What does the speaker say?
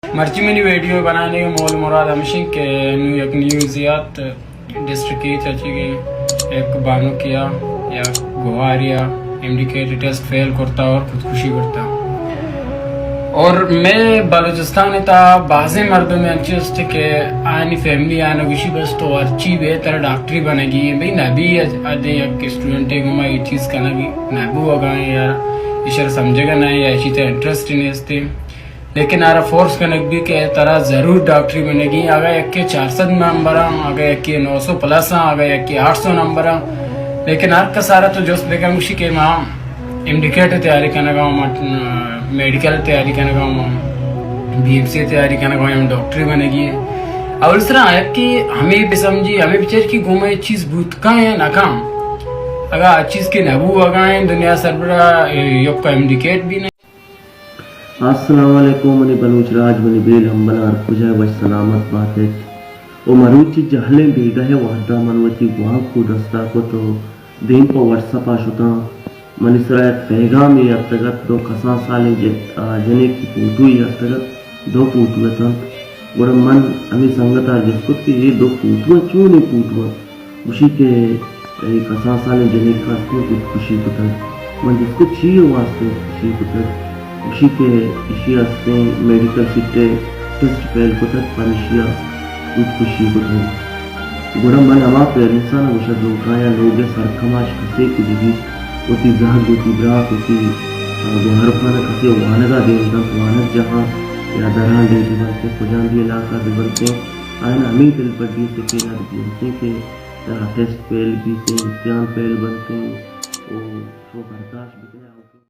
مرچی منی ویڈیو بنانے کا مول مراد ہمشیں کہ نوں یک نیوز یات ڈسٹرکٹ ءَ چہ کہ یک بانکے ءَ یا گوہارے ءَ ایم ڈی کیٹ ٹیسٹ فیل کرتا اور خودکشی کرتا۔ اور مئے بلوچستان ءِ تہا بازیں مردم انچیں است کہ آیانی فیملی آیاں گوشی بس تو ہرچی بے ترا ڈاکٹری بنگی ایں، بھئی نہ بی ادے یک اسٹوڈنٹے گوما اے چیز کنگی نہ بوگا ایں یا ایشرا سمجھگا نہ ایں یا ایشی تہا انٹرسٹ نیست ایں۔ لیکن آرا فورس کنگ بی کہ ترا ضرور ڈاکٹری بنگی، اگاں یکے چار سد نمبر آں، اگاں یکے نو سو پلس آں، اگاں یکے آٹھ سو نمبر آں، لیکن ہر کس آرا تو جست بکن گوشی کہ ما ایم ڈی کیٹ تیاری کنگا اوں، ما میڈیکل تیاری کنگا اوں، بی ایم سی تیاری کنگا اوں، ڈاکٹری بنگی ایں۔ اول سرا یکے ہمے بسمجھی، ہمے بچار کہ گوں ما اے چیز بوت کن یا نہ کن، اگاں آ چیز کہ نہ بوگا ایں دنیا سربرا یک ایم ڈی کیٹ بی نہ۔ السلام علیکم، منی بلوچ راج، منی بیل ہمبلاں ہر کجا وش سلامت بات ایت۔ و مروچی جہلیں بیگہ ءِ وہدا من وتی گوانک و دستا کت و دیم پہ واٹس اپا شتاں۔ منی سرا یک پیغامے اتکگ ات، دو کسان سالیں جن-، آ، جنکے فوٹوے اتکگ ات، دو فوٹو اتنت۔ گڑا من ہمے سنگتا جست کت کہ اے دو فوٹو چونیں فوٹو انت؟ گوشی کہ اے کسان سالیں جنک ہستیں خودکشی کتگ۔ من جست کت چی ءِ واسطہ خودکشی کتگ؟ گوشی کہ ایشی ہستیں میڈیکل سیٹ ءِ ٹیسٹ فیل کتگ، پمیشی ءَ خودکشی کتگ۔ گڑا من ہما پیرنٹساں گوشگ لوٹاں یا لوگ ءِ سرکماش کسے کج بیت، وتی زہگ، وتی برات، وتی گوہارکاں کسے وانگا دیم دنت، وانگ جاہاں یا دراں ڈیھ بنت، کجام بھی علاقہ بہ بنت، آیاں ہمے دلبڈی ءِ سکین ءَ بگندیں کہ ترا ٹیسٹ فیل بیتیں، امتحان فیل بنتیں، او تو برداشت بکنے۔